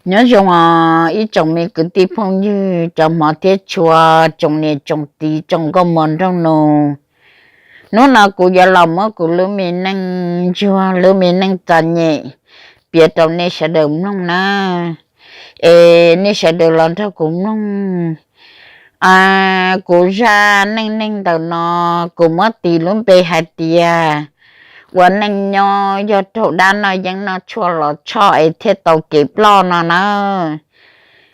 Nyob zoo os ib tsoom me kwv tij phooj ywg, cov hmov thiab tshua, tsoom niam tsoom txiv, tsoom nkauj muam nraug nus. Hnub no kuv yuav los muab kuv lub me neej ntsuag, lub me neej txom nyem piav rau nej sawv daws mloog na. Es nej sawv daws los nrog kuv mloog. Kuv zaj neej neeg ntawm no kuv muab tis lub npe hais tias ua neej nyob yog raug dab noj yeeb noj tshuaj los tshoj es thiaj tau kev ploj no na.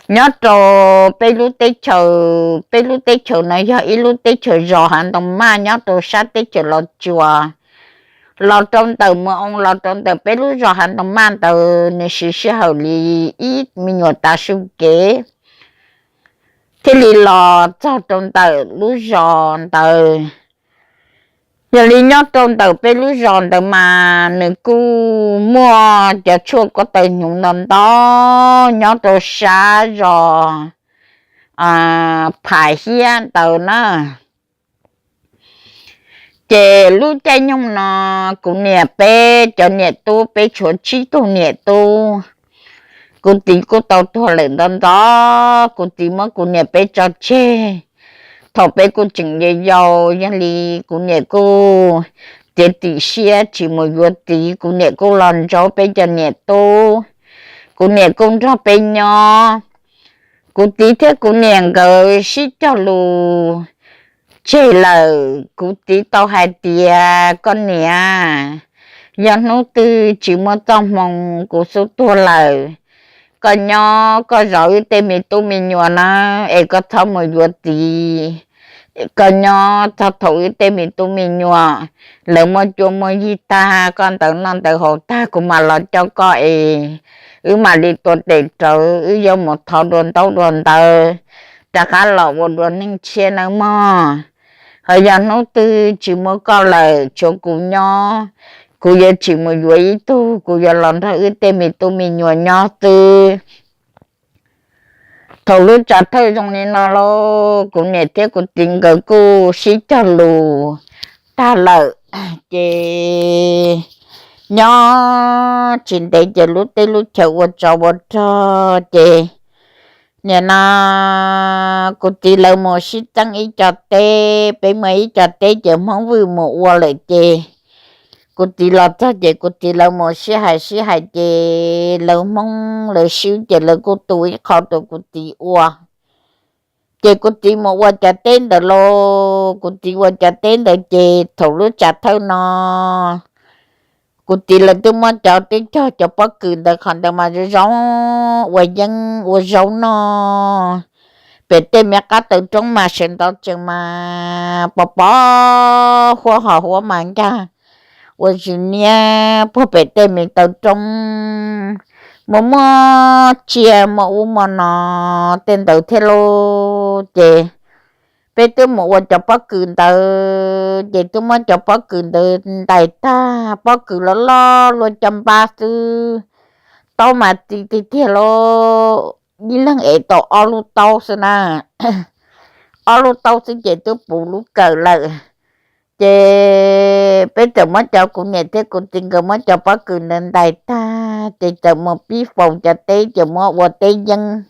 Nyob rau peb lub teb chaws, peb lub teb chaws no yog ib lub teb chaws zos Hav Ntoo Maj nyob rau sab teb chaws Los Tsuas. Los rau ntawm Mus Oo, los rau ntawm peb lub zos Hav Ntoo Maj ntawd nws siv sij hawm li ib me nyuam tav su kev thiaj li los txog rau ntawm lub zos ntawd. Yog li nyob rau ntawm peb lub zos ntawd mas nws kuj muaj cov tshuaj kuab taws hnyuv nto nto nyob rau sab zos Pham Hiab ntawd na. Ces lub caij nyoog no kuv niam peb cov niam tub, peb tshuav tsib tug niam tub. Kuv txiv kuj tau tuag lawm nto nto, kuv txiv muab kuv niam peb tso tseg thaum peb kuj tseem yau yau. Yog li kuv niam kuj txiav txim siab tsis mus yuav txiv, kuv niam kuj los ntsaub peb cov niam tub. Kuv niam kuj nrog peb nyob. Kuv txiv thiab kuv niam nkawd sib cog lus tseg lawm, kuv txiv tau hais tias, koj niam, yog hnub twg tsis muaj txoj hmoo kuv xub tuag lawm, koj nyob koj zov wb tej me tub me nyuam na, es koj txhob mus yuav txiv. Koj nyob txog thaum wb tej me tub me nyuam lawv muaj cuab muaj yig tag, koj ntawv noj ntawv haus tag, kuv mam los coj koj es wb mam li tuav tes rawv, wb yuav mus thov dua ntaub dua ntawv rov qab los ua dua neej tshiab nawb mog. Ho yog hnub twg tsis muaj koj lawm, tshuav kuv nyob, kuv yuav tsis mus yuav ib tug, kuv yuav los nrog wb tej me tub me nyuam nyob xwb. Thaum lub tsam thawj zoo li no lauj, kuv niam thiab kuv txiv nkawd kuj sib cog lus tag lawm, ces nyob tsis ntev ces lub teb lub chaw ua tsov ua rog ces nim no kuv txiv lawv mus sib txeeb ib co teb, peb muaj ib co teb ces Hmoob Vwj mus ua lawm ces kuv txiv los txog ces kuv txiv lawv mus sib hais sib hais ces lawv Hmoob lawv swb ces lawv kuj tu ib qho rau kuv txiv ua. Ces kuv txiv mus ua cov teb ntawd lauj, kuv txiv ua cov teb ntawd ces thaum lub tsam thawj no kuv txiv lawv twb muab cov teb cog cov pob kws ntawd qhov ntawd mas zoo zoo ua yeeb ua zaub noj. Pem tej me qab taws roob mas sawv ntxov tsees mas pos pos huab ho huab mas nkag ua zws niab puag pem tej me taws roob, muaj muaj tsiaj muaj ub muaj no tej ntawd thiab lauj. Ces peb twb mus ua cov pob kws ntawd ces twb muab cov pob kws ntawd ntais tag, pob kws loj loj luaj caj npab xwb, taub mas txi tiag tiag lauj, ib leeg ev tau ob lub taub xwb na, ob lub taub xwb ces twb puv lub kawm lawm. Ces peb txawm muab cov, kuv niam thiab kuv txiv nkawd muab cov pob kws ntawd ntais tag ces txawm mus pib faus cov teb ces muab ua teb yeeb.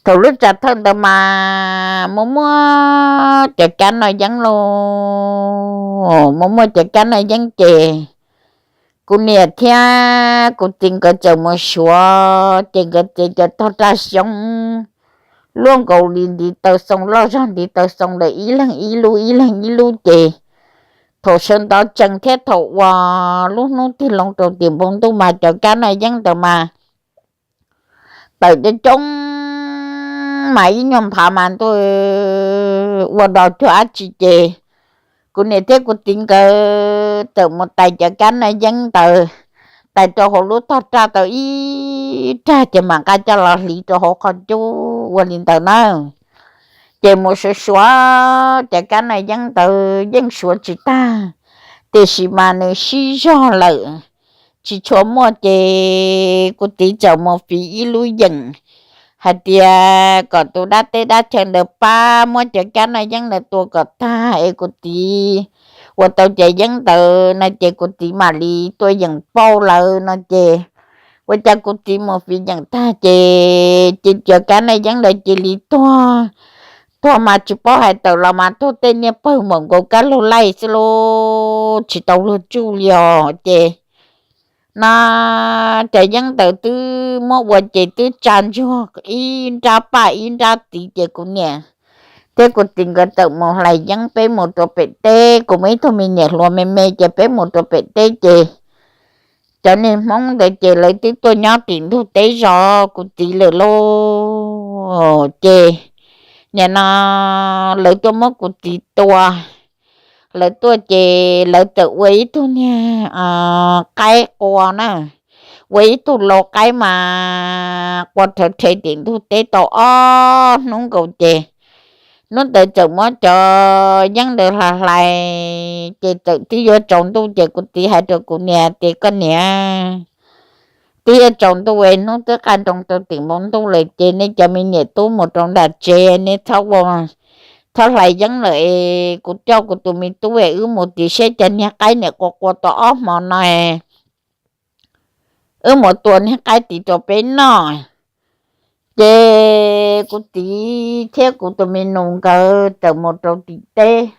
Thaum lub tsam thawj ntawd mas muaj muaj cov kab noj yeeb lauj, muaj muaj cov kab noj yeeb ces kuv niam thiab kuv txiv nkawd txawm mus suav ces nkawd txiav cov tog raj xyoob luaj nkaus li ntiv taw xoo, loj zog ntiv taw xoo lawm, ib leeg ib lub ib leeg ib lub ces thaum sawv ntxov tsees thiab thaum uas lub hnub tig loo rau tim npoo ntuj mas cov kab noj yeeb ntawd mas tawm coob coob mas ib nyuag nphav mas ntuj ua do cuag dab tsi ces kuv niam thiab kuv txiv nkawd txawm mus tais cov kab noj yeeb ntawd, tais rau hauv lub tog raj tau ib rag ces mam nqa coj los hliv rau hauv qhov cub ua li ntawd na. Ces mus suav suav cov kab noj yeeb ntawd yeej suav tsis tag, tiam sis mas nws sib zog lawm tsis tshua muaj ces kuv txiv txawm mus fiv ib lub yeem hais tias kom tus dab teb dab chaw ntawd pab muab cov kab noj yeeb ntawd tua kom tag es kuv txiv ua tau cov yeeb ntawd no ces kuv txiv mam li tua yeem pauj lawm no ces Ua cas kuv txiv mus fiv nyeem tag ces, ces cov kab naj yeeb ntawd cia li tuag, tuag mas tsis paub hais tawm los mas tuag tej niag pawg npaum nkaus kab laug laij xwb lauj, tsis tau luag tsuj li os. Ces no cov yeeb ntawd twb muab ua ces twb tsa ntsuag ib nrab paj ib nrab txiv ces kuv niam thiab kuv txiv nkawd txawm mus hlais yeeb, peb mus rau pem teb, kuv muaj ib tug me niam hluas me me ces peb mus rau pem teb ces cov niag Hmoob ntawd ces lawv twb tuaj nyob tim ntug teb zov kuv txiv lawm lauj. Ces nim no lawv tuaj muab kuv txiv tua, lawv tuaj ces lawv txawm ua ib tug niag qaib qua na, ua ib tug lau qaib mas qua rhawv rhe tim ntug teb tau ob hnub nkaus ces hnub ntawd txawm muab cov yeeb ntawd hlais hlais ces txawm twb yuav tsaus ntuj ces kuv txiv hais rau kuv niam tias, koj niam, twb yuav tsaus ntuj es hnub twb qaj nroo rau tim npoo ntuj lawm ces nej cov me niam tub mus rau nram tsev, nej txhob ua, txhob hlais yeeb lawm es kuv coj kuv tus me tub es wb mus tiv siab cov niag qaib niam qua qua tau ob hmo no, wb mus tua niag qaib tiv rau peb noj. Ces kuv txiv thiab kuv tus me nus nkawd txawm mus rau tim teb,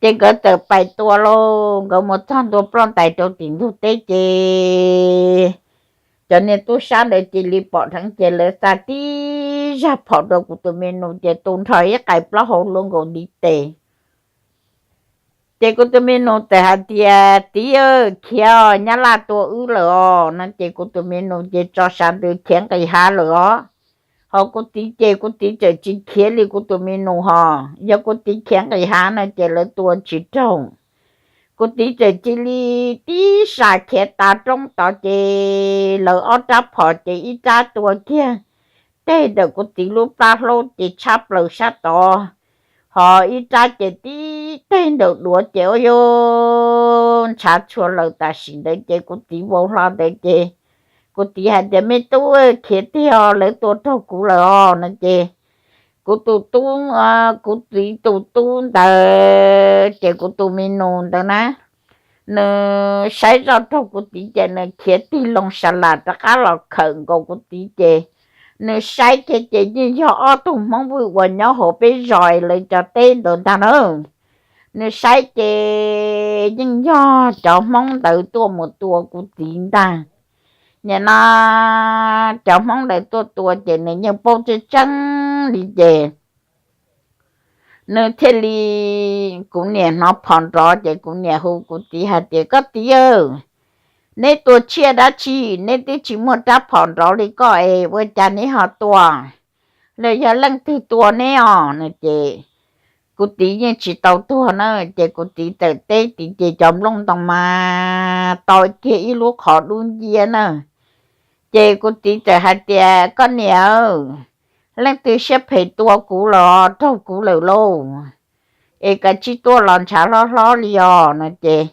ces nkawd txawm pais tua lauj, nkawd mus txog ntua ploj ntais rau tim ntug teb ces cov niag tub sab ntawd cia li pom dheev ces lawv xa tib zaj phom rau kuv tus me nus ces tu nrho ib qais plaub hau luaj nkaus ntiv tes. Ces kuv tus me nus txawm hais tias, txiv, khiav os, nyab laj tua wb lawm os no ces kuv tus me nus ces tso sav ntws khiav nqis hav lawm os. Ho kuv txiv ces kuv txiv txawm tsis khiav li kuv tus me nus ho, yog kuv txiv khiav nqis hav no ces lawv tua tsis raug. Kuv txiv txawm cia li tib sas khiav tav roob tod ces lawv ob rab phom ces ib rab tua kiag teg ntawm kuv txiv lub plab hlaub ces tshab plaws sab tod, ho ib rab ces tib teg ntawm duav ces ua yog ntshav tshua lawm tam sim ntawd ces kuv txiv vau hlo ntawd ces kuv txiv hais tias, me tub, khiav tiag os, lawv tua raug kuv lawm os no ces kuv tus tub, kuv txiv tus tub ntawd ces kuv tus me nus ntawd na, nws saib zoj raug kuv txiv ces nws khiav tig loo sa las rov qab los khawm nkaus kuv txiv ces nws saib kiag ces yeej yog ob tug Hmoob Vwj uas nyob hauv peb zos lawv cov teb ntawd ntag na. Nws saib ces yeej yog cov Hmoob ntawd tuaj mus tua kuv txiv ntag. Nim no cov Hmoob ntawd tuaj tua ces nws yeej paub tseeb tseeb li ces nws thiaj li, kuv niam hnov phom nrov ces kuv niam hu kuv txiv hais tias, koj txiv, neb tua tsiaj dab tsi neb twb tsis muaj rab phom nrov li koj es ua cas neb ho tua? Los yog leej twg tua neb os no ces kuv txiv yeej tsis tau tuag na, ces kuv txiv txawm teb txiv ces cov nplooj ntoo mas to kiag ib lub qhov dub nciab na. Ces kuv txiv txawm hais tias, koj niam, leej twg siab phem tua kuv los raug kuv lawm lauj, es kav tsij tuaj los ntshav hlob hlob li os no ces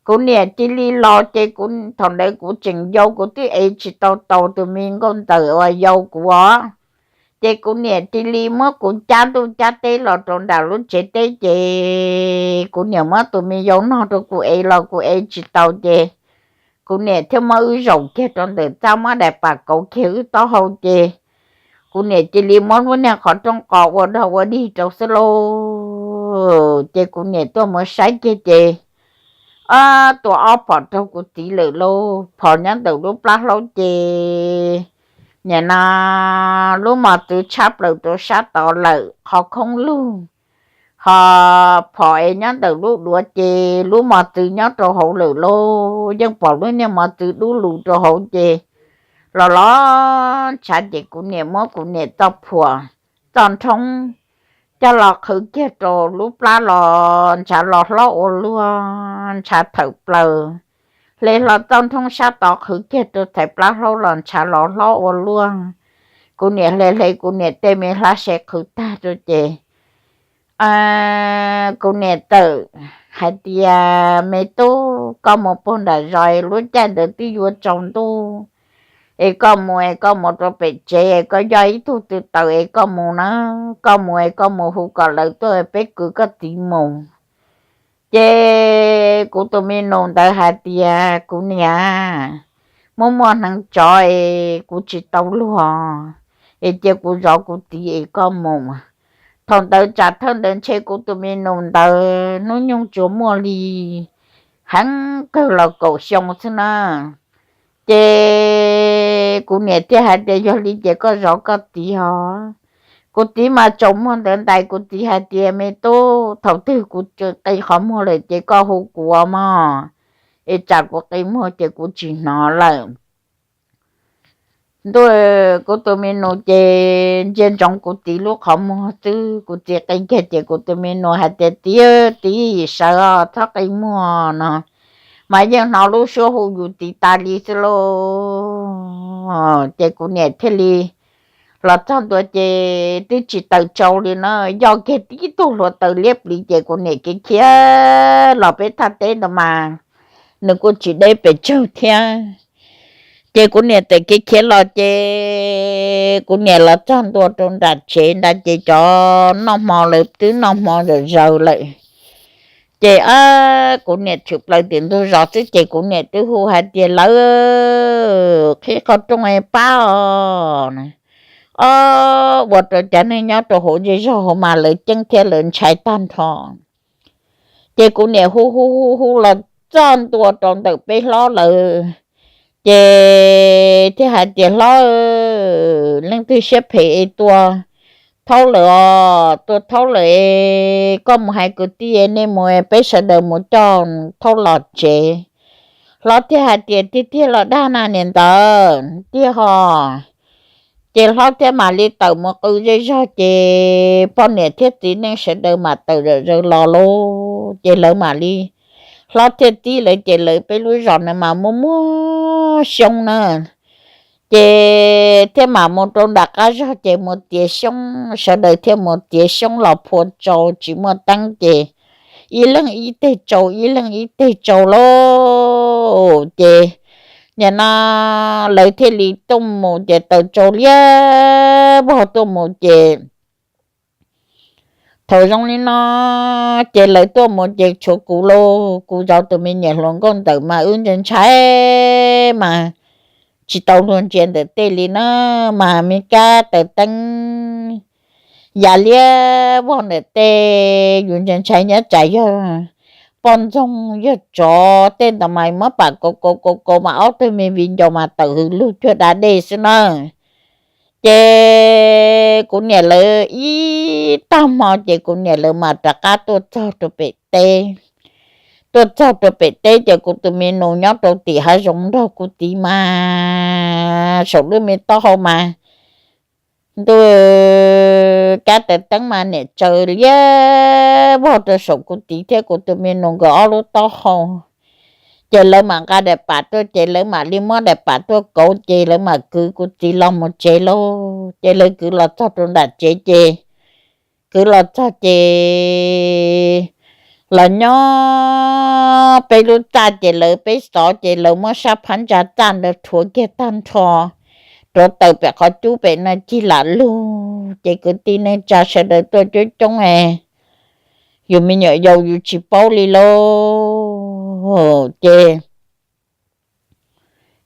kuv niam cia li los ces kuv thaum ntawd kuv tseem yau kuv twb ev tsis tau taus tus me nkauj ntxawm uas yau kuv os. Ces kuv niam cia li muab kuv cab ntuj cab teb los rau nram lub tsev teb ces kuv niam muab tus me yau nog rau kuv ev los kuv ev tsis taus ces kuv niam thiaj muab wb zaum kiag rau ntawm txaj muab daim pam kauv kiag wb taub hau ces kuv niam cia li muab lub niag qhov rooj qos ua dog ua dig rau xwb lauj. Ces kuv niam tuaj mus saib kiag ces tua ob phom raug kuv txiv lawm lauj, phom nyob ntawm lub plab hlaub ces nim no lub mos txwv tshab plaws rau sab tod lawm qhov khoob lug, ho phom es nyob ntawm lub duav ces lub mos txwv nyob rau hauv lawm lauj, yeej pom lub niag mos txwv dub lug rau hauv ces los los ntshav ces kuv niam muab kuv niam txoj phuam, txoj nrhoob coj los qhwv kiag rau lub plab los ntshav los hlob ua luaj, ntshav thawm plaws. Hle hlo txoj nrhoob sab tod qhwv kiag rau txhais plab hlaub los ntshav los hlob ua luaj. Kuv niam hle hle kuv niam tej me hlab se qhwv tag rau ces kuv niam txawm hais tias, me tub, koj mus puag nram zos es lub caij ntawd twb yuav tsaus ntuj es koj mus es koj mus rau pem tsev es koj yog ib tug tw taws es koj mus na, koj mus es koj mus hu kom lawv tuaj peb kwv koj txiv mus. Ces kuv tus me nus ntawd hais tias, kuv niam, muaj muaj hneev tsov es kuv tsis tau luag, es cia kuv zov kuv txiv es koj mus. Thaum ntawd tsam thawj ntawd ntshe kuv tus me nus ntawd hnub nyoog tsuas muaj li heev kawg los kaum xyoo xwb na. Ces kuv niam thiaj hais tias yog li ces koj zov koj txiv os. Kuv txiv mas tsaus muag ntawd ntais kuv txiv hais tias me tub, thaum twg kuv qi qhov muag lawm ces koj hu kuv mog, es tsam kuv qi muag ces kuv tsis hnov lawm. Ntuj, kuv tus me nus ces ntsia ntsoov kuv txiv lub qhov muag xwb, kuv txiv qi kiag ces kuv tus me nus hais tias txiv, txiv sawv os, txhob qi muag no, mas yeej hnov lub suab hu yus txiv tas li xwb lauj. Ces kuv niam thiaj li los txog ntua ces twb tsis taws tsau li na, yoj kiag tib tug hluav taws liab pliv ces kuv niam khiav khiav los peb thaj teb ntawd mas nws kuj tsis deb pes tsawg thiab. Ces kuv niam txawm khiav khiav los ces kuv niam los txog ntua rau nram tsev ntag ces cov noj hmo lawv twb noj hmo zom zaws lawm. Ces kuv niam tshwm plaws tim ntug zos xwb ces kuv niam twb hu hais tias lawv qhib qhov rooj pab os. Ob, ua rau cov neeg nyob rau hauv zej zog hauv mas lawv ceeb thiab lawv ntshai tag nrho. Ces kuv niam hu hu hu hu los txog ntua rau ntawm peb hlob lawv, ces thiaj hais tias hlob, leej twg siab phem es tua thaub lawm os, tua thaub lawm es koj mus hais kwv tij nej mus, peb sawv daws mus coj thaub los tsev. Hlob thiaj hais tias tiag tiag los dag na niam ntawd, tiag hos. Ces hlob thiaj mam li tawm mus qw zej zog ces poj niam thiab txiv neej sawv daws mam tawm zom zaws los lauj. Ces lawv mam li, hlob thiaj txib lawv ces lawv peb lub zos na mas muaj muaj xyoob na. Ces thiaj mam mus rau nram qab zog ces mus txiav xyoob, sawv daws thiaj mus txiav xyoob los phua tsau tsis muaj teeb ces ib leeg ib teg tsau ib leeg ib teg tsau lauj. Ces nim no lawv thiaj li tuaj mus ces taws tsau liab vog tuaj mus ces thaum zoo li no ces lawv tuaj mus ces tshuav kuv lauj, kuv zov tus me nyuam hluas nkauj ntawm mas wb ntshai ntshai mas tsis tau luag ntsia ntawm tej li na, mas me kab taws teeb ya liab vog ntawm tej, yus ntshai ntshai nyob tsam yog poj ntxoog yog tsov tej ntawd mas muab pam kaus kaus kaus kaus mas ob tug me viv ncaus mas tawm hws lug cuag da dej xwb na. Ces kuv niam lawv ib tag hmo ces kuv niam lawv mas rov qab tuaj txog rau pem teb. Tuaj txog rau pem teb ces kuv tus me nus nyob rau tim hav zoov nrog kuv txiv mas saum lub me taub hau mas ntuj, kab taws teeb mas niam tsaws liab vog rau saum kuv txiv thiab kuv tus me nus nkawd ob lub taub hau. Ces lawv mam nqa daim pam tuaj ces lawv mam li muab daim pam tuaj kauv ces lawv mam kwv kuv txiv los mus tsev lauj. Ces lawv kwv los txog rau nram tsev ces kwv los txog ces los nyob peb lub txaj ces lawv peb xov ces lawv muab sab phab ntsa txaj ntawd rhuav kiag tag nrho, rauv taws pem qhov cub pem no cig lam lug ces kwv tij neej tsa sawv daws tuaj coob coob es yus me nyuam yaus yus tsis paub li lauj. Ces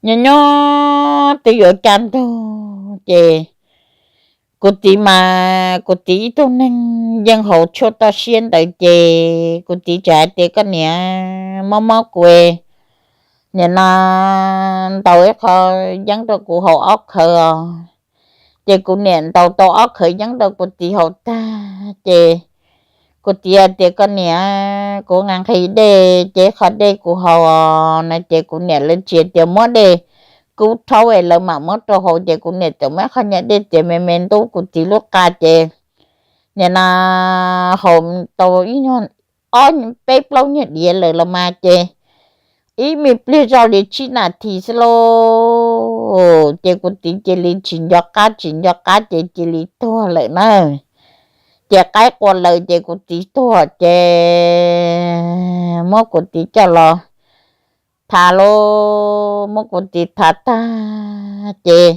nyob nyob twb yuav kaj ntug ces kuv txiv mas kuv txiv ib tug neeg yeej haus tshuaj toj siab ntawd ces kuv txiv txawm hais tias koj niam, mob mob kuv, nim no ntaus ib qho yeeb rau kuv haus ob khawv os. Ces kuv niam ntaus tau ob khawv yeeb rau kuv txiv haus tag ces kuv txiv hais tias koj niam, kuv nqa nqhis dej ces qho dej kuv haus os no ces kuv niam lawv tsis tias muab dej kub rhaub es lawv mam muab rau haus ces kuv niam txawm muab qho nyuag dej txias me me ntub kuv txiv lub qa ces nim no haus tau ib nyuag ob peb plaub nyuag diav lawm los mas ces ib me pliag zoj li tsib nas this xwb lauj. Ces kuv txiv cia li tsis nco qab tsis nco qab ces cia li tuag lawm na. Ces qaib qua lawm ces kuv txiv tuag ces muab kuv txiv coj los thav lauj, muab kuv txiv thav tag ces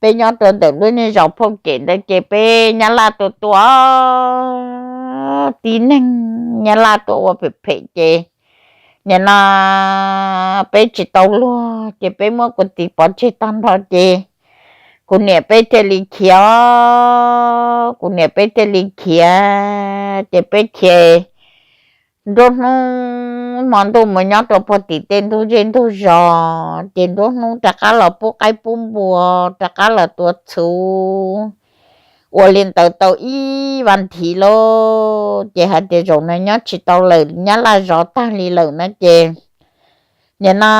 peb nyob rau ntawm lub niag zos phauj kem ntawd ces peb nyab laj tuaj tua tib neeg, nyab laj tuaj ua phem phem ces Nim no peb tsis tau luag ces peb muab kuv txiv pov tseg tag nrho ces kuv niam peb thiaj li khiav, kuv niam peb thiaj li khiav ces peb khiav nruab hnub hmo ntuj mus nyob rau puag tim tej ntug zej ntug zos ces nruab hnub rov qab los pub qaib pub npua, rov qab los tua txhuv. Ua li ntawd tau ib vas thiv lauj ces hais tias zaum no nyob tsis tau lawm, nyab laj zov tag li lawm no ces nim no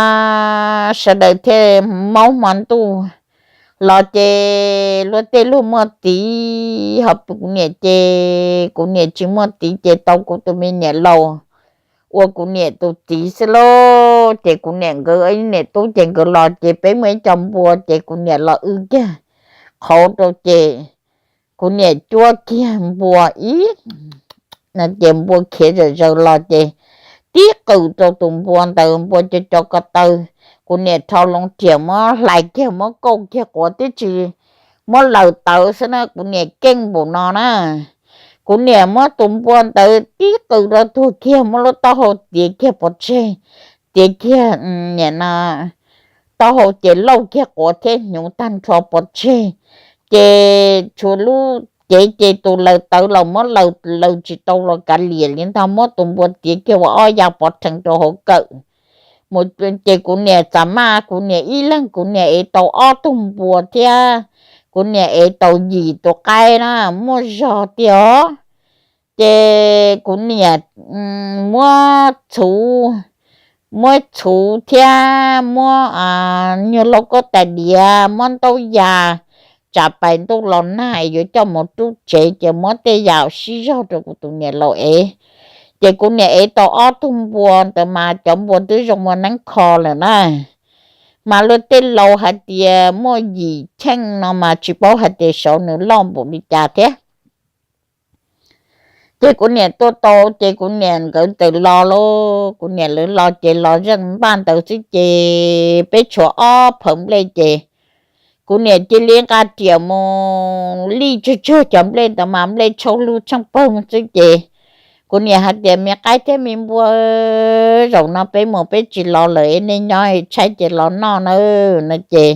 sawv daws thiaj maub hmo ntuj los ces luag tej luag muaj txiv ho kuv niam ces kuv niam tsis muaj txiv ces tau kuv tus me niam laus ua kuv niam tus txiv xwb lauj. Ces kuv niam nkawd niam tub ces nkawd los ces peb muaj ib co npua ces kuv niam los w kiag qhauv rau ces kuv niam cuab kiag npua ib ces npua khiav zom zaws los ces tib qws rau tus npua ntawd, npua co co ko taw. Kuv niam rho loo riam muab hlais kiag muab kauj kiag quav tib tsis muab laws tawv xwb na, kuv niam keej npaum no na. Kuv niam muab tus npua ntawd tib qws rau tuag kiag, muab lub taub hau txiav kiag pov tseg, txiav kiag nim no taub hau ces lauj kiag quav thiab hnyuv tag nrho pov tseg. Ces tshuav lub cev ces tus laws tawv los muab laws tsis tau los kav liam li ntag, muab tus npua txiav kiag ua ob ya pov rhees rau hauv kawm. Ces kuv niam txav maj, kuv niam ib leeg kuv niam ev tau ob tug npua thiab kuv niam ev tau yim tus qaib na, muaj zog tiag os. Ces kuv niam muab txhuv, muab txhuv thiab muab nyuag lauj kaub tais diav, muab ntaub yas, tsam pais ntuj los nag es yuav coj mus rub tsev ces muab tej yam sib zog rau kuv tus niam laus ev. Ces kuv niam ev tau ob tug npua ntawd mas cov npua twb zoo ua neeb kho lawm na. Mas luag tej laus hais tias muaj yim cheej no mas tsis paub hais tias saud nws loj npaum li cas thiab. Ces kuv niam tuaj tau ces kuv niam nkawd txawm los lauj, kuv niam lawv los ces los zeej npaj ntawd xwb ces peb tshuav ob phawv nplej ces kuv niam cia li nqa riam mus lij tsawg tsawg cov nplej ntawd mas nplej tshauj lug tsheej pawg xwb ces kuv niam hais tias me qaib thiab me npua, zaum no peb mus peb tsis los lawm, nej nyob tshaib ces los noj na no ces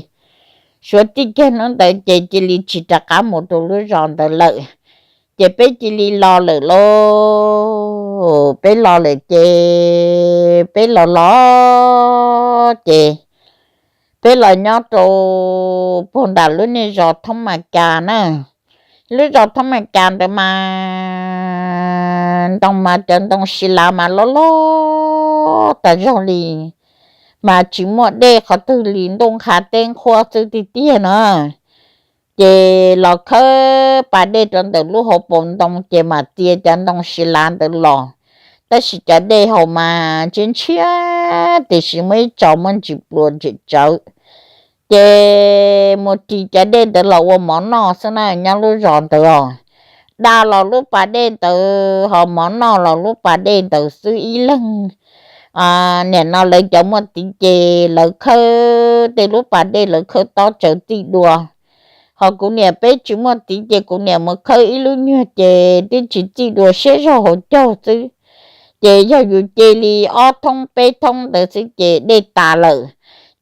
suav tij kiag hnub ntawd ces cia li tsis rov qab mus rau lub zos ntawd lawm. Ces peb cia li los lawm lauj, peb los lawm ces peb los los ces peb los nyob rau puag nram lub niag zos Thoob Mas Kas na. Lub zos Thoob Mas Kas ntawd mas ntoo mas cov ntoo si lav mas loj loj tas zog li, mas tsis muaj dej qhov twg li, ntuj nqha teb nqhuab xwb tiag tiag no. Ces los khawb pas dej rau ntawm lub hauv paus ntoo ces mam txia cov ntoo si lav ntawd los. Tab sis cov dej haus mas ntshiab ntshiab tiam sis muaj ib tsos muaj ntsis pluas ntsim tsawv. Ces mus ris cov dej ntawd los ua mov noj xwb na, nyob lub zos ntawd os. Da los lub pas dej ntawd ho mov noj los lub pas dej ntawd xwb, ib leeg nim no lawv cov muaj txiv ces lawv khawb tej lub pas dej lawv khawb tob tsawv txij dua. Ho kuv niam peb tsis muaj txiv ces kuv niam mus khawb ib lub nyuag ces twb tsis txij dua, siab zog hauv caug xwb. Ces yog yus ce li ob thoob peb thoob ntawd xwb ces dej tas lawm.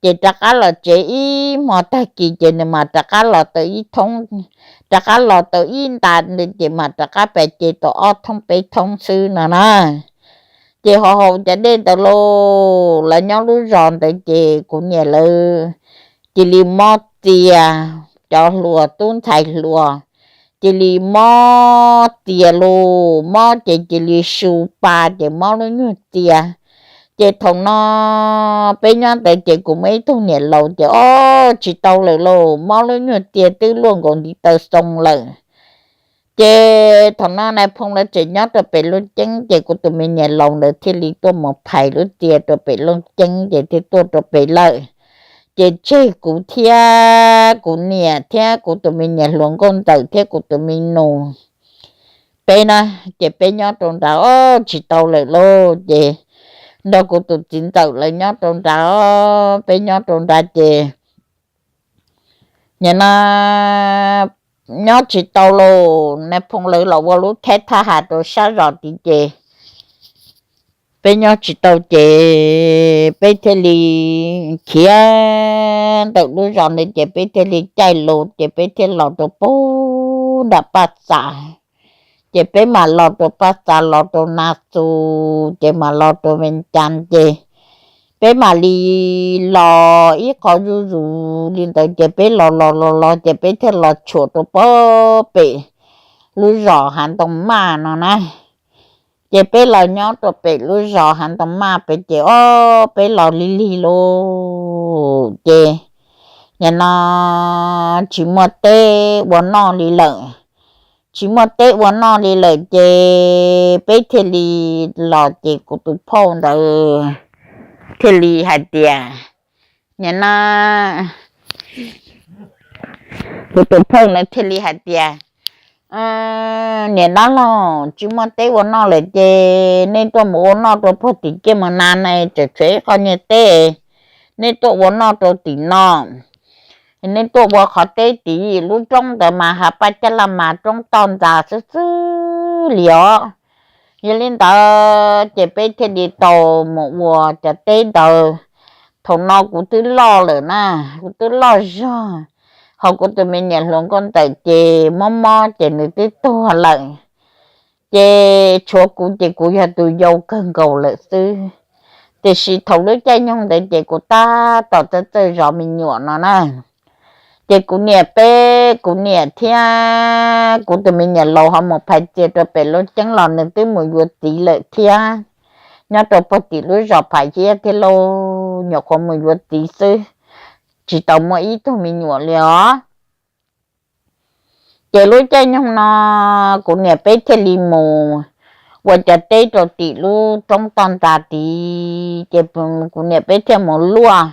Ces rov qab los tsev ib hmo tag kis ces nws mam rov qab los tau ib thoob, rov qab los tau ib nta ntawd ces mam rov qab pais ce tau ob thoob peb thoob xwb no na. Ces ho haus cov dej ntawd lauj, lawv nyob lub zos ntawd ces kuv niam lawv cia li mob txias, cov hluas tub ntxhais hluas cia li mob txias lauj, mob ces cia li su pa ces mob lub nyuag txias. Ces thaum no peb nyob ntawd ces kuv muaj ib tug niam laus ces ob tsis tau lawm lauj, mob lub nyuag txias twb luaj nkaus ntiv taw xoo lawm. Ces thaum no nais phoo lawv tseem nyob rau pem lub ceeb ces kuv tus me niam laus ntawd thiaj li tuaj mus phais lub txias rau pem lub ceeb ces thiaj tuaj rau pem lawm. Ces tseg kuv thiab kuv niam thiab kuv tus me niam hluas nkauj ntxawm thiab kuv tus me nus peb na, ces peb nyob rau nrad ob tsis tau lawm lauj. Ces nrog kuv tus txiv ntxawm lawv nyob rau nrad, peb nyob rau nrad ces nim no nyob tsis tau lauj, nais phoo lawv los ua lub theb thaj has rau sab zos tid ces peb nyob tsis tau ces peb thiaj li khiav ntawm lub zos ntawd ces peb thiaj li caij lus ces peb thiaj los rau pem nram Paj Txas. Ces peb mam los rau Paj Txas, los rau Nas Xus, ces mam los rau Vees Cas ces peb mam li los ib qho zuj zus li ntawd ces peb los los los los ces peb thiaj los tshuam rau pem lub zos Hav Ntoo Maj no na. Ces peb los nyob rau pem lub zos Hav Ntoo Maj pem ces ob peb los lig lig lawm ces nim no tsis muaj teb ua noj li lawm. Tsis muaj teb ua noj li lawm ces peb thiaj li los ces kuv tus phauj ntawd thiaj li hais tias, nim no kuv tus phauj ntawd thiaj li hais tias, niam dab laug, tsis muaj teb ua noj lawm ces nej tuaj mus ua noj rau puag tim Kiaj Mos Nas na, tseem tshuav ib qho niag teb, nej tuaj ua noj rau tim no. Nej tuaj ua qhov teb tim lub roob ntawd mas Hav Paj Caj Laj mas roob toj ntxas xwb xwb li os. Yog li ntawd ces peb thiaj li tau mus ua cov teb ntawd. Thaum no kuv twb loj lawm na, kuv twb loj zog, ho kuv tus me niam hluas nkauj ntawm ces mob mob ces nws twb tuag lawm. Ces tshuav kuv ces kuv yog tus yau kawg nkaus lawm xwb. Tiam sis thaum lub caij nyoog ntawd ces kuv tab tom txawj txawj zov me nyuam no na. Ces kuv niam peb, kuv niam thiab kuv tus me niam laus ho mus phais txias rau pem Looj Ceeb los nws twb mus yuav txiv lawm thiab. Nyob rau puag tim lub zos Pham Yiab thiab lauj, nyuam qhuav mus yuav txiv xwb, tsis tau muaj ib tug me nyuam li os. Ces lub caij nyoog no kuv niam peb thiaj li mus ua cov teb rau tim lub roob toj ntxas tid, ces kuv niam peb thiaj mus luaj.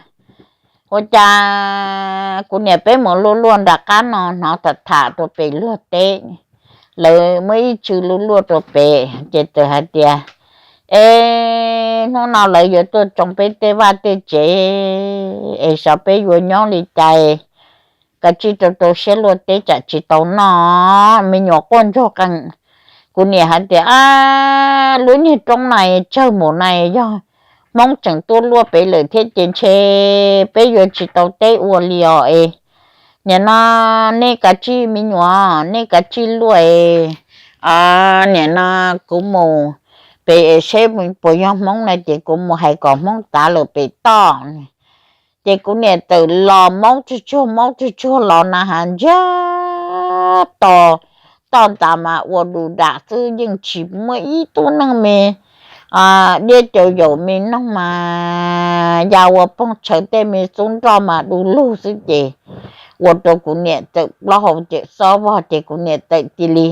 Ua cas kuv niam peb mus luaj luaj nram qab no hnov tham tham rau pem luag teb, lawv muaj ib tswv luaj luaj rau pem ces txawm hais tias, es hnub no lawv yuav tuaj tsoo peb tej vaj tej tsev es xyov peb yuav nyob li cas, kav tsij rau rau siab luaj teb tsam tsis tau noj, me nyuam quaj ntsuag qees. Kuv niam hais tias, lub niag roob na tsawg mus na, yog Hmoob tseem tuaj luaj pem lawm thiab ces ntshe peb yuav tsis tau teb ua li os es. Nim no nej kav tsij me nyuam, nej kav tsij luaj es, nim no kuv mus pem es seb puas yog Hmoob na ces kuv mus hais kom Hmoob tav lawm pem toj. Ces kuv niam txawm los maub tsuag tsuag maub tsuag tsuag los na has ntsiag to, toj ntxas mas ua du dam xwb yeej tsis muaj ib tug neeg me diab caus yaum me noog mas ya ua poog tshaw tej me xub nroj mas du lug xwb ces ua rau kuv niam txawm plaub hau txawm xob vog ces kuv niam txawm cia li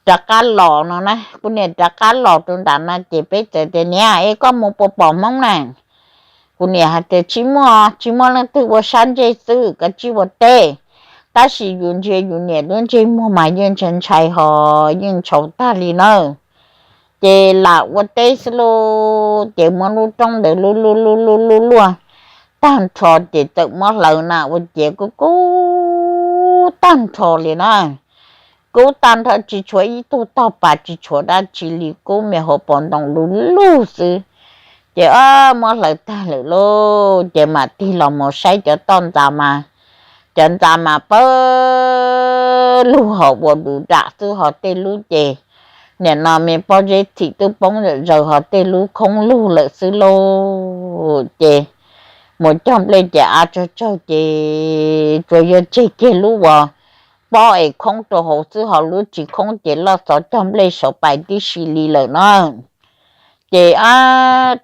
rov qab los no na. Kuv niam rov qab los rau nram no ces peb txawm tias, niam es koj mus puas pom Hmoob na? Kuv niam hais tias, tsis muaj, tsis muaj leej twg ua sab ntsej xwb, kav tsij ua teb. Tab sis yus ntsia yus niam lub ntsej muag mas yeej ntshai ntshai ho yeej ntshau tag li na. Ces lam ua teb xwb lauj, ces muab lub roob ntawd luaj luaj luaj luaj luaj luaj tag nrho ces txawm muab hlawv na ua ciav kub kub tag nrho li na. Kub tag nrho tsis tshuav ib tug tog pas tsis tshuav dab tsi li, kub me hauv paus ntoo lug lug xwb. Ces muab hlawv tag lawm lauj, ces mam tig los mus saib cov toj ntxas mas, cov ntxas mas pawg lug ho ua du dam xwb ho tej lub ces nim no me pob zeb txhim twb poob zom zaws ho tej lub khoob lug lawm xwb lauj. Ces mus cog nplej ces av tsawg tsawg ces tsuas yog tseg kiag lub uas pob es khoob rau hauv xwb ho lub tsis khoob ces loj xov cog nplej saum pais tib si li lawm na. Ces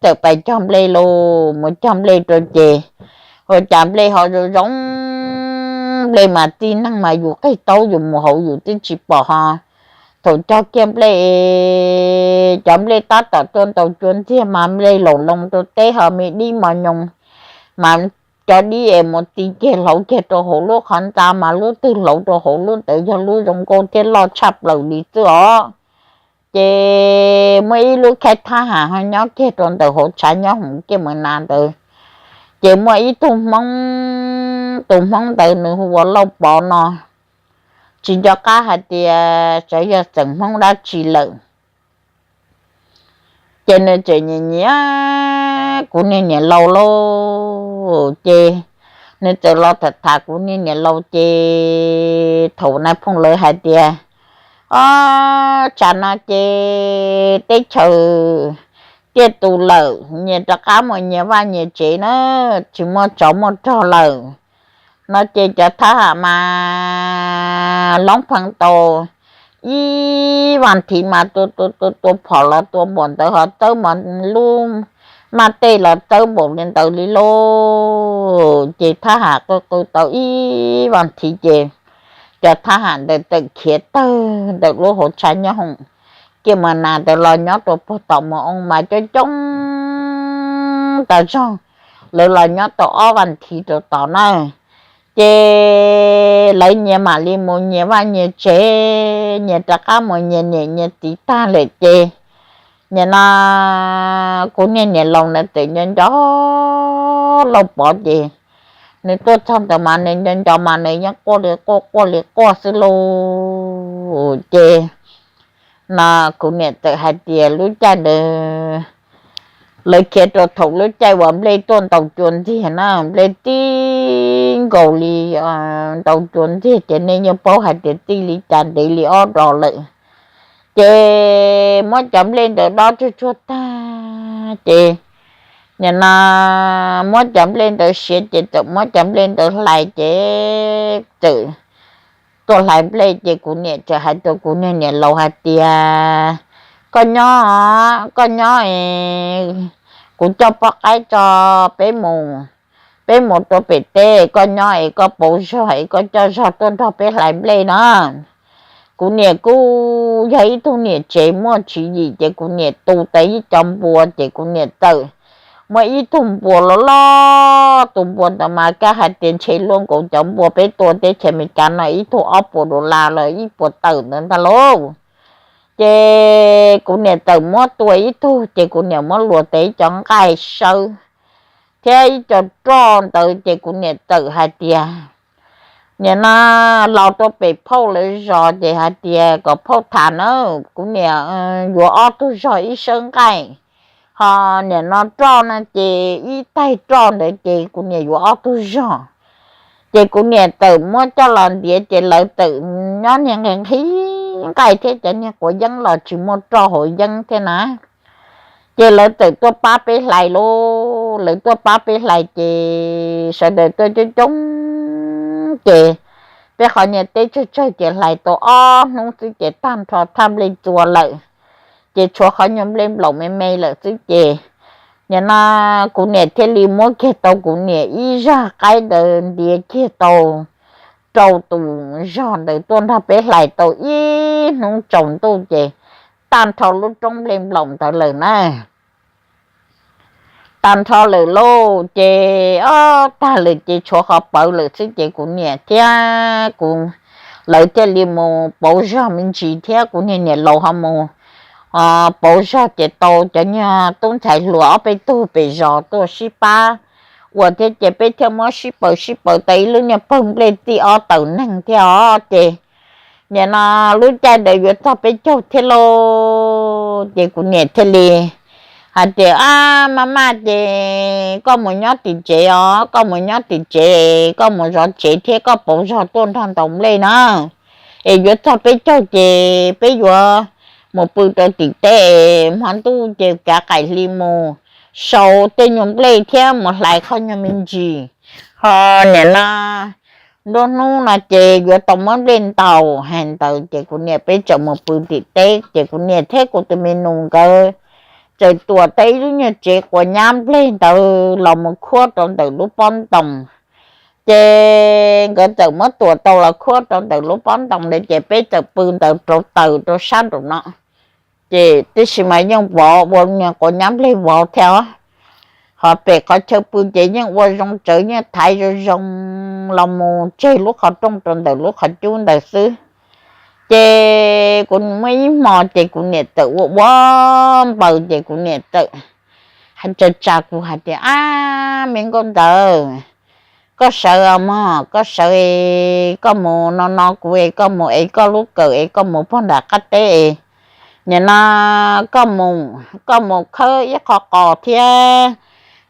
txawm pais cog nplej lauj, mus cog nplej rau ces ua cas nplej ho zoo zoo, nplej mas txij neeg mas yus qig taub yus mus hauv yus twb tsis pom ho. Thaum cog kiag nplej, cov nplej tab tom tuaj ntaus cua ntxiag mas nplej laum loo rau teb ho me dib mos nyoos, mas cov dib es mus ti kiag hlauv kiag rau hauv lub qhov ntxa mas lub twg hlauv rau hauv lub ntawd yog lub zoo nkauj thiab loj tshaj plaws li xwb os. Ces muaj ib lub khaib thab ham ho nyob kiag rau ntawm hauv tshav nyob hoov kiaj mus nas ntawd. Ces muaj ib tug Hmoob, tus Hmoob ntawd nws hu ua Lauj Pov no, tsis nco qab hais tias xyov yog xeem Hmoob dab tsi lawm. Ces nws txawm nyiam nyiam kuv niag niam laus lauj. Ces nws txawm los tham tham kuv niag niam laus, ces thaum nais phoo lawv hais tias, o, tsam no ces teb chaws tiaj tus lawm, nyias rov qab mus nyias vaj nyias tsev na, tsis muaj tsov muaj rog lawm no ces cov thab ham mas loob pheej tau ib vas thiv mas tua tua tua tua phom los tua npaum ntawd, ho txawb mas lub maj tej los txawb npaum li ntawd li lauj. Ces thab ham qw qw tau ib vas thiv ces cov thab ham ntawd txawm khiav tawg ntawm lub hauv tshaj nyob hoom kiaj mas nas ntawd los nyob rau puag tom mus oo mas coob coob tas zog. Lawv los nyob tau ob vas thiv rau tom na, ces lawv nyias mam li mus nyias vaj nyias tsev, nyias rov qab mus nyias niam nyias txiv tag lawm ces nim no kuv niag niam laus ntawd txawm nco nco Lauj Pov ces nws tuaj txog ntawd mas nws nco nco mas nws yeej quaj li quaj quaj li quaj xwb lauj. Ces no kuv niam txawm hais tias lub caij ntawd lawv khiav rau thaum lub caij uas nplej tuaj ntaus cua ntiag na, nplej tij nkaus li ntaus cua ntiag ces nej yeej paub hais tias tij li cas ntev li ob dos lawm. Ces muab cov nplej ntawd dob tsuag tsuag tag ces nim no muab cov nplej ntawd siav ces txawm muab cov nplej ntawd hlais ces txawm tuaj hlais nplej ces kuv niam txawm hais rau kuv niag niam laus hais tias, koj nyob, koj nyob es kuv coj poj qaib tso, peb mus, peb mus rau pem teb, koj nyob es koj pauv zog es koj coj zog tuaj nrog peb hlais nplej no. Kuv niam kuj yog ib tug niam tsev muaj tswv yim ces kuv niam tu tau ib co npua ces kuv niam txawm muab ib tug npua loj loj, tus npua ntawd mas kab hais tias ntshe luaj nkaus cov npua peb tua teb chaws Amelikas no ib tug ob puas dollar los ib puas tawm ntawd ntag lauj. Ces kuv niam txawm muab tua ib tug ces kuv niam muab luas tau ib co nqaij sawb thiab ib co roj ntawd ces kuv niam txawm hais tias, nim no los rau pem phauj lawv zos ces hais tias kom phauj tham na, kuv niam yuav ob tug zog ib sawb nqaij, ho nim no roj no ces ib taig roj ntawd ces kuv niam yuav ob tug zog. Ces kuv niam txawm muab coj los ntiav ces lawv txawm nyob niag nqhis nqhis nqaij thiab cov niag quav yeeb los tsis muaj roj hauv yeeb thiab na. Ces lawv txawm tuaj pab peb hlais lauj, lawv tuaj pab peb hlais ces sawv daws tuaj coob coob ces peb qhov niag teb tsawg tsawg ces hlais tau ob hnub xwb ces tag nrho thaj nplej txua lawm, ces tshuav qhov nyuag nplej nplaum me me lawm xwb ces nim no kuv niam thiaj li muab kiag tau kuv niam ib zaj qaib ntawd ntiav kiag tau rau tus zog ntawd tuaj nrog peb hlais tau ib hnub tsaus ntuj ces tag nrho lub roob nplej nplaum ntawd lawm na. Tag nrho lawm lauj, ces ob tag lawm ces tshuav qhov pawv lawm xwb ces kuv niam thiab kuv, lawv thiaj li mus pauv zog me ntsis thiab kuv niag niam laus ho mus pauv zog ces tau cov niag tub ntxhais hluas ob peb tug pem zos tuaj sib pab ua thiab ces peb thiaj muab sib paws sib paws tau ib lub niag pawg nplej txij ob tawm neeg thiab os ces nim no lub caij ntawd yuav txog peb caug thiab lauj, ces kuv niam thiaj li hais tias, ab, maj maj ces koj mus nyob tim tsev os, koj mus nyob tim tsev, koj mus zov tsev thiab koj pauv zog tuaj nrog ntaus nplej na, es yuav txog peb caug ces peb yuav mus pw rau tim teb es hmo ntuj ces kav qaim hli mus sau tej nyuag nplej thiab mus hlais qhov nyuag me ntsis, ho nim no nruab hnub no ces yuav tau muab nplej ntaus. Hais ntawd ces kuv niam peb txawm mus pw tim teb ces kuv niam thiab kuv tus me nus nkawd txawm tuam tau ib lub nyuag tsev quav nyab nplej ntawd los mus khuab rau ntawm lub pob ntoos. Ces nkawd txawm muab tuam tau los khuab rau ntawm lub pob ntoos ntawd ces peb txawm pw ntawd rau taws rau sab nraum no. Ces tib si mas yeej vov ua niag quav nyab nplej vov thiab os, ho pem qhov chaw pw ces yeej ua zoo tsawv yeej thaiv zoo zoo los mus tseg lub qhov rooj rau ntawm lub qhov cub ntawd xwb. Ces kuv muaj ib hmo ces kuv niam txawm ua ua npaws ces kuv niam txawm tsa tsa kuv hais tias, ab, me nkauj ntawd, koj sawv os mog, koj sawv es koj mus no no kuv es koj mus ev koj lub kawm es koj mus puag nram qab teb es Nim no koj mus, koj mus khawb ib qho qos thiab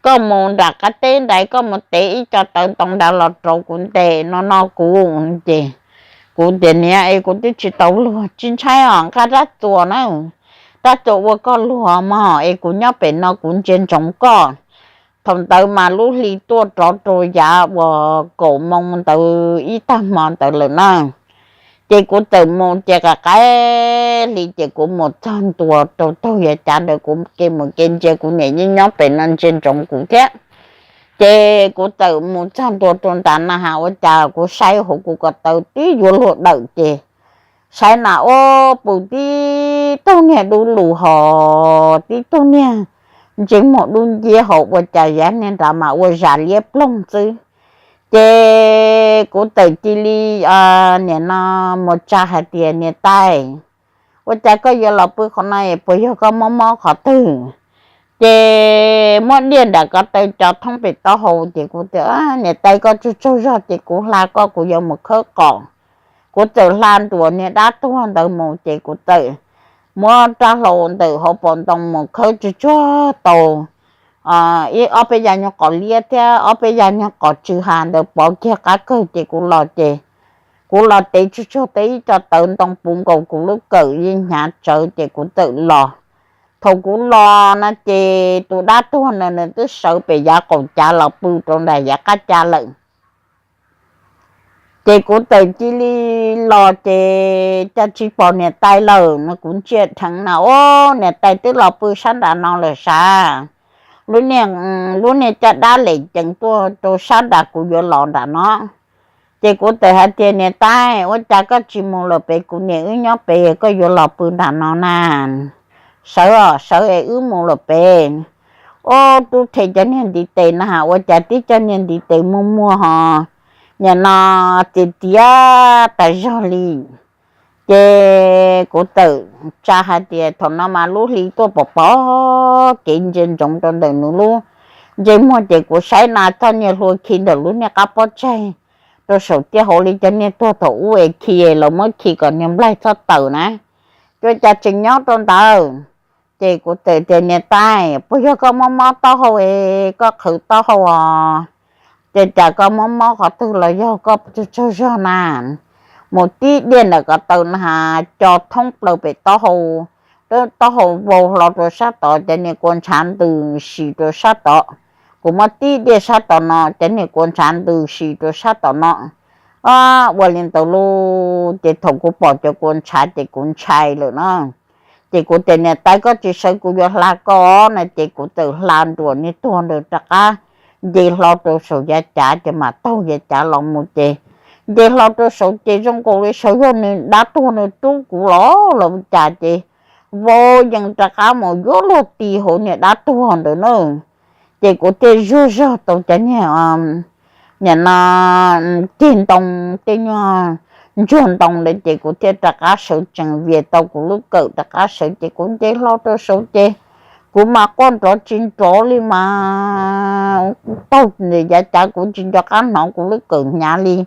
koj mus nram qab teb nrad, koj mus tev ib co tawv ntoo nrad los rau kuv ntes no no kuv. Ces kuv tias, niam, es kuv twb tsis tau luag, tsis ntshai os, nqa rab txuas na, rab txuas ua koj luag mog, es kuv nyob pem no kuv ntsia ntsoov koj. Thaum ntawd mas lub hli tuaj rov rau yav uas kaum moo ntawd ib tag hmo ntawd lawm na. Ces kuv txawm mus ces qaim qaim hli ces kuv mus txog ntua rau taug yav cav ntawd, kuv ke mus ke ntsia kuv niam yeej nyob pem no ntsia ntsoov kuv thiab. Ces kuv txawm mus txog ntua rau ntawd na has ua cas kuv saib hauv kuv ko taw twb yuav luag dawm ces saib na ua pw tib tug niag dub lug hos tib tug niag ntsej muag dub nciab hos ua cas yav niag nrad mas ua zam liab ploog xwb. Ces kuv txawm cia li, nim no mus tsa hais tias, niam tais, ua cas koj yuav los pw qhov no, puas yog koj mob mob qhov twg? Ces muab diaj nram ko taw co thoob pem taub hau ces kuv tias, niam tais, koj tsaug tsaug zog ces kuv hla koj, kuv yuav mus khawb qos. Kuv txawm hla nruas niag dab tuag ntawd mus ces kuv txawm muab rab hlau ntawm hauv paus ntoo mus khawb tsuag tsuag tau ib ob peb yav nyuag qos liab thiab ob peb yav nyuag qos tsw ha ntawd pov kiag qab kawg ces kuv los ces kuv los tev tsuag tsuag tau ib co tawv ntoo puv nkaus kuv lub kawm yeej hnyav tsawv ces kuv txawm los. Thaum kuv los no ces tus dab tuag no nws twb sawv pem yav qaum cav los pw rau nram yav qab cav lawm. Ces kuv txawm cia li los ces cas tsis pom niam tais lawm no, kuv ntsia dheev na, o, niam tais twb los pw sab nram no lawm sav. Lub niag, lub niag caj dab lem ceev tuaj rau sab nram kuv yuav los nram no. Ces kuv txawm hais tias, niam tais, ua cas koj tsis mus lawm pem, kuv niam wb nyob pem, koj yuav los pw nram no na? Sawv os, sawv es wb mus lawm pem. O, tub rhe cov niag ntiv tes na has ua cas tib cov niag ntiv tes muag muag hos, nim no txias txias tas zog li. Ces kuv txawm tsa hais tias thaum no mas lub hli tuaj pom pom kev ntsia ntsoov rau ntawm nws lub ntsej muag ces kuv saib na txog niag hlua khi ntawm lub niag qab pob tsaig rau saum tiaj hauv li cov niag tuag thaum ub es khi los muab khi kom niag nplaig txhob tawm na, ua cas tseem nyob rau ntawd. Ces kuv txawm tias, niam tais, puas yog koj mob mob taub hau es koj qhwv taub hau os? Ces cas koj mob mob qhov twg los yog koj tsaug tsaug zog na? Mus tib diaj ntawm ko taw na has co thoob plaws pem taub hau, taub hau vau hlo rau sab tod, cov niag kua ntshav ntws sim rau sab tod. Kuv muab tib diaj sab tom no, cov niag kua ntshav ntws sim rau sab tom no. Ua li ntawd lauj, ces thaum kuv pom cov kua ntshav ces kuv ntshai lawm na. Ces kuv tias, niam tais, koj tsis sawv kuv yuav hla koj na. Ces kuv txawm hla nruas niag tuag ntawd rov qab nce hlo rau saum yav cav ces mam taug yav cav los mus ces nce hlo rau saud ces zoo nkaus li saud yog nws dab tuag nws rub kuv los los cas ces vau yees rov qab mus yuav luag ti hauv niag dab tuag ntawd na. Ces kuv thiaj zuag zog tau cov niag, nim no, ceg ntoo, tej nyuag ntsuag ntoo ntawd ces kuv thiaj rov qab sawv tsees vias tau kuv lub kawm rov qab sawv ces kuv nce hlo rau saud ces kuv mas quaj nrov tsis nrov li mas taug yav cav kuv tsis nco qab hnov kuv lub kawm hnyav li.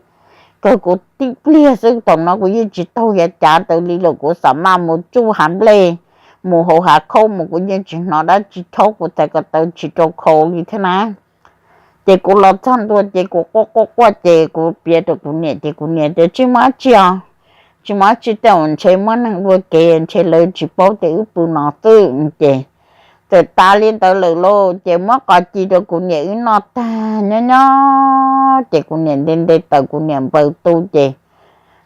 Kawg kuv tib pliag xwb thaum no kuv yeej tsis taug yav cav ntawd li lawm, kuv xam maj mus tsuj hav nplej, mus hauv hav khaub mus kuv yeej tsis hnov dab tsi chob kuv txhais ko taw tsis rau khau li thiab na. Ces kuv los txog ntua ces kuv quaj quaj quaj ces kuv piav rau kuv niam ces kuv niam tias, tsis muaj dab tsi os, tsis muaj dab tsi, tej zaum ntshe muaj neeg dua kev ntshe lawv tsis paub ces wb pw no xwb. Ces txawm tas li ntawd lawm lauj, ces muab qos ci rau kuv niam wb noj tag nyob nyob ces kuv niam nte nte taws kuv niam npaws tu ces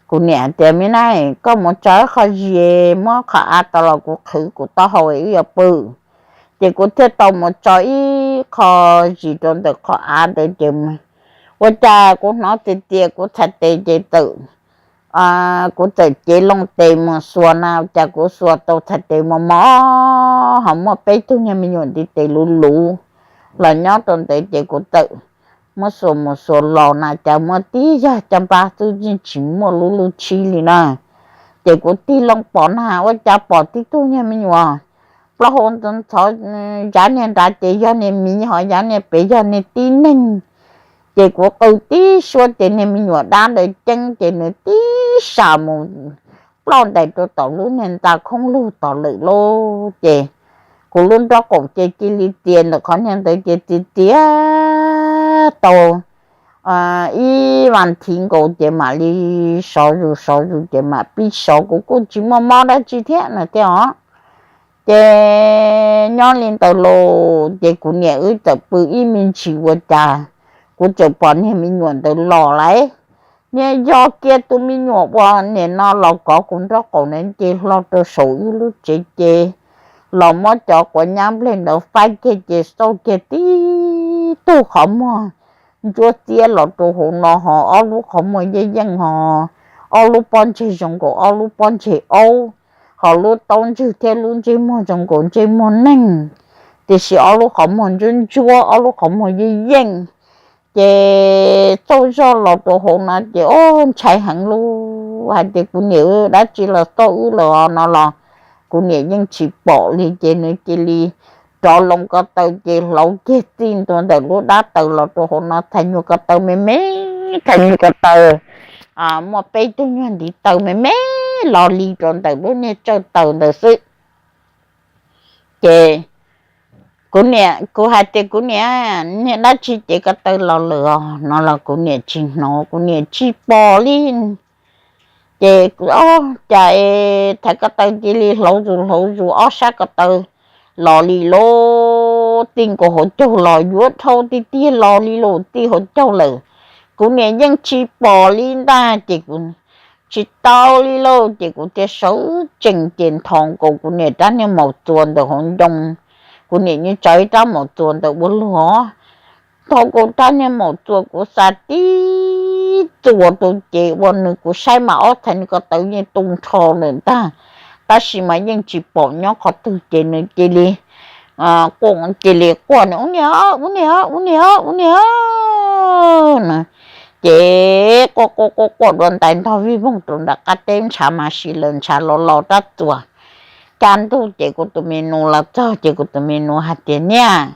kuv niam tias, me na, koj mus tso ib qho zis muab qhov av tau los kuv qhwv kuv taub hau wb yuav pw. Ces kuv thiaj tau mus tso ib qho zis rau ntawm qhov av ntawd ces ua cas kuv hnov tias tias kuv txhais tes ces txawm, kuv txawm cev loo tes mus xuas na, cas kuv xuas tau txhais tes mos mos ho muaj peb tug niag me nyuam ntiv tes luv luv los nyob rau ntawd ces kuv txawm muab xuas mus xuas los na cas muaj tib yag caj npab xwb yeej tsis muaj lub lub tshib li na. Ces kuv tig loo pom na ua cas pom tib tug niag me nyuam plaub hau ntxhov, yav niag nrad ces yog niag miv ho yav niag pem yog niag tib neeg. Ces kuv qw tib suab ces niag me nyuam dab ntawd ceeb ces nws tib sam mus ploj ntais rau tom lub niag ntxa khoob lug tom lawm lauj. Ces kuv lub nraub qaum ces cia li txias ntawm qhov niag ntawd ces txias txias tau ib vas thiv nkaus ces mam li sov zus sov zus ces mam pib sov, kuv kuj tsis muaj mob dab tsi thiab no thiab os. Ces nyob li ntawd los ces kuv niam wb txawm pw ib me ntsis ua cas kuv txawm pom niag me nyuam ntawd los lawm. Niag yog kiag tus me nyuam uas nim no los kov kuv nraub qaum na ces hlo rau saum wb lub tsev ces los muab cov quav nyab nplej ntawd faib kiag ces xauj kiag tib tug qhov muag ntsuab xiab los rau hauv no ho ob lub qhov muag yeej yeej ho ob lub pob ntseg zoo nkaus ob lub pob ntseg aub, ho lub taub ntswg thiab lub ntsej muag zoo nkaus ntsej muag neeg, tiam sis ob lub qhov muag ntsuab ntsuab ob lub qhov muag yeej yeej. Ces txauj zog los rau hauv no ces o ntshai heev lauj, hais tias kuv niam dab tsi los xauj wb lawm no los kuv niam yeej tsis pom li ces nws cia li rov loo ko taw ces hlauv kiag txij ntua ntawm lub dab taws los rau hauv no txhais nyuag ko taw me me, txhais nyuag ko taw muaj peb tug nyuag ntiv taw me me los li rau ntawm lub niag tsawj taws ntawd xwb. Ces kuv niam, kuv hais tias kuv niam, niag dab tsi cev ko taw los lawm os no los kuv niam tsis hnov, kuv niam tsis pom li. Ces cas es thaiv ko taw cia li hlauv zus hlauv zus ob sab ko taw los li lauj, txij nkaus hauv caug los yuav dhau tiag tiag los li lauj, txij hauv caug lawm. Kuv niam yeej tsis pom li ntag ces kuv tsis tau li lauj ces kuv thiaj sawv tsees ces nthos nkaus kuv niam rab niag maum txuas ntawm hauv ncoo, kuv niam yeej tso ib rab maum txuas ntawm ua luag, nthos nkaus rab niag maum txuas kuv xa tib txuas rau ces ua nws kuv saib mas ob txhais niag ko taw yeej tu nrho lawm ntag, tab sis mas yeej tsis pom nyob qhov twg ces nws cia li, cia li quaj nws ua niam, ua niam, ua niam, ua niam no. Ces quaj quaj quaj quaj dua ntais ntog vij voog rau nram qab teb, ntshav mas si lawm, ntshav los los rab txuas. Kaj ntug ces kuv tus me nus los txog ces kuv tus me nus hais tias niam,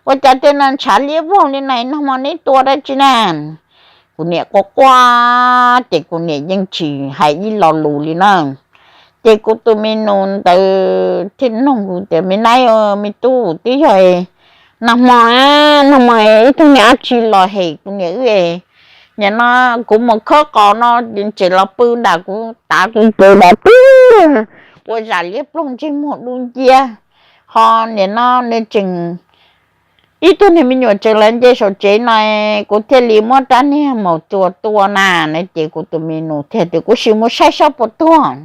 ua cas tej no ntshav liab vog li na, nag hmo neb tua dab tsi na? Kuv niam quaj quaj ces kuv niam yeej tsis hais ib lo lus li na. Ces kuv tus me nus ntawd thiaj nug kuv tias me nai, me tub, twb yog nag hmo, nag hmo ib tug niag dab tsi los hem kuv niam wb, nim no kuv mus khawb qos no tseem los pw nram kuv tav kuv pw nram pw, ua zam liab ploog ntsej muag dub nciab, ho nim no nws tseem, ib tug niag me nyuam tseem los nce saum tsev no, kuv thiaj li muab rab niag maum txuas tua na. Ces kuv tus me nus thiaj tias kuv sim mus saib saib puas tuag.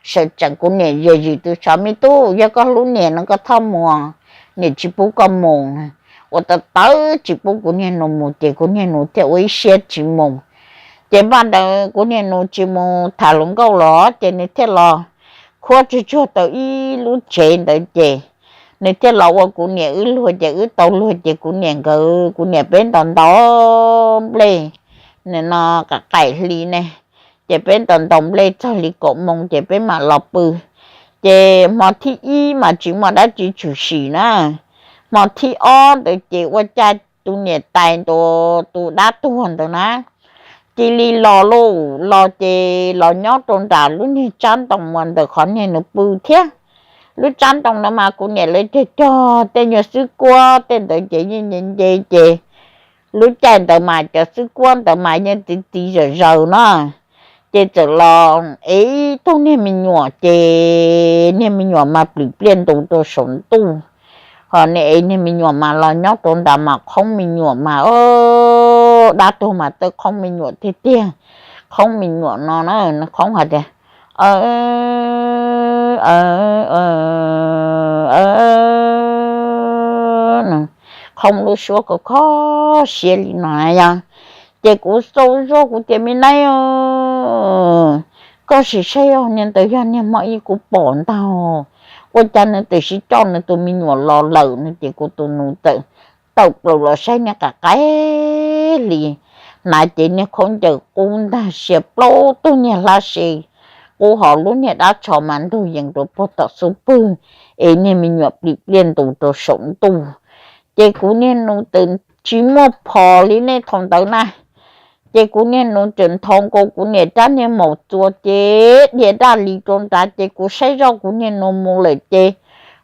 Sawv tsees kuv niam zes zis tus tsov, me tub, yog koj hlub niam no koj txhob mus, niam tsis pub koj mus. Ua tau tawv tsis pub kuv niag nus mus ces kuv niag nus thiaj ua ib siab tsis mus. Ces npaj ntawd kuv niag nus tsis mus tham hluas nkauj los ces nws thiaj los khuab tsuag tsuag tau ib lub tsev ntawd ces nws thiaj los ua kuv niam wb luag ces wb tau luag ces kuv niam nkawd, kuv niam peb ntaus ntaus nplej, nim no qaim hli ne, ces peb ntaus ntaus nplej txog li kaum moo ces peb mam los pw. Ces hmo thib ib mas tsis muaj dab tsi tshwm sim na, hmo thib ob ntawd ces ua cas tus niam tais ntua tus dab tuag ntawd na cia li los lauj, los ces los nyob rau nram lub niag tsab ntoo uas ntawm qhov niag nws pw thiab. Lub tsab ntoo ntawd mas kuv niam lawv cog cog tej nyuag xwb kuab tej ntawd ces yeej nce nce ces lub caij ntawd mas cov xwb kuab ntawd mas yeej txiv txiv zawm zaws na. Ces txawm los ev ib tug niag me nyuam ces niag me nyuam mas plim pliaj ntus rau saum ntuj. Ho nws ev niag me nyuam mas los nyob rau nram mas qhoob me nyuam mas, dab tuag mas txawj qhoob me nyuam tiag tiag. Qhoob me nyuam no na, qhoob hais tias qhoob lub suab kho kho siab li no yog. Ces kuv xau zog kuv tias me nai, koj sim saib os, niag ntawd yog niag hmo ib kuv pom ntag, ua cas nws tam sim coj nws tus me nyuam los lawm no. Ces kuv tus nus txawm tawm plaws los saib niag qaim qaim hli, hnav cev niag khaub ncaws qub ntag, sia plaub tug niag hlab se qub, ho lub niag dab tsho mas ntug yees rau puag tom xub pwg, es niag me nyuam plim pliaj ntus rau saum ntuj. Ces kuv niag nus txawm tsis muaj phom li nej thaum ntawd na, Ces kuv niag nus tseem nthau nkaus kuv niam rab niag maum txuas ces dhia daj li rau nrad ces kuv saib zoj kuv niag nus mus lawm ces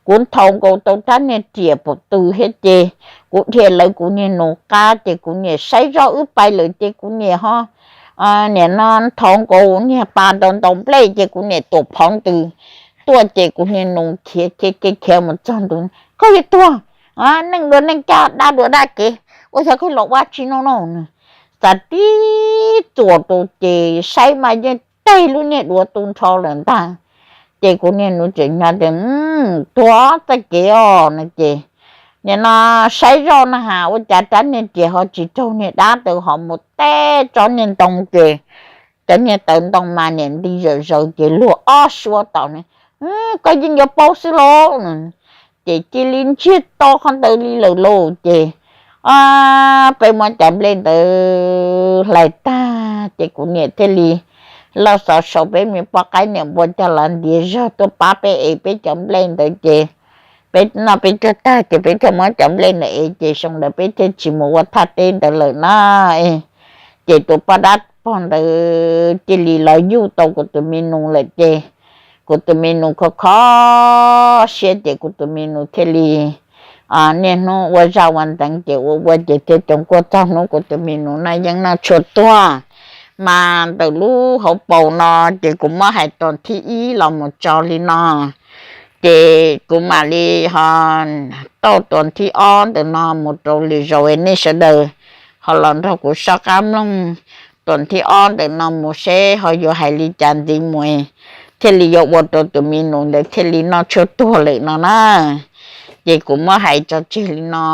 kuv nthau nkaus tau rab niag riam pum tw thiab ces kuv dhia lawv kuv niag nus qab ces kuv niam saib zoj wb pais lawm ces kuv niam ho nim no nthau nkaus niag pas rau ntau nplej ces kuv niam tuam phov ntws tuaj ces kuv niag nus khiav khiav khiav khiav mus txog ntu, koj yuav tuag, neeg dua neeg caj dab dua dab kev, ua xyov koj los ua tsi no no. Txav tib txuas rau ces saib mas yeej teg lub niag duav tu nrho lawm ntag. Ces kuv niag nus tseem nyo tias, tuag txoj kev os no ces nim no saib zoj na has ua cas rab niag riam ho tsis raug niag dab tawv ho mus teb tsob niag ntoo ces cov niag tawv ntoo mas niam nti zawm zaws ces luag ob suab tom ne, koj yeej yuav paub xwb lauj. Ces cia li ntsiag to qhov ntawd li lawm lauj ces peb muab cov nplej ntawd hlais tag ces kuv niam thiaj li loj xov sau peb me poj qaib niam npua coj los ntiav zog tuaj pab peb ev peb cov nplej ntawd ces peb noj peb cuag tag ces peb thiaj muab cov nplej ntawd ev ces xyoo ntawd peb thiaj tsis mus ua thaj teb ntawd lawm na. Ces tus poj dab pog ntawd cia li los yuj tau kuv tus me nus lawm ces kuv tus me nus kho kho siab ces kuv tus me nus thiaj li niaj hnub ua zaj ua nteev ces ua ua ces thiaj coom kuaj txog hnub kuv tus me nus noj yeeb noj tshuaj tuag. Mas ntawm lub hauv paus no ces kuv muab hais tos thib ib los mus tso li no ces kuv mam li ho tau tos thib ob ntawm no mus rau lwm zaus nej sawv daws ho los nrog kuv soj qab mloog tos thib ob ntawm no mus seb ho yuav hais li cas ntxiv mus thiaj li yuav ua rau tus me nus ntawd thiaj li noj tshuaj tuag lawm no na. Ces kuv muab hais tso tseg li no.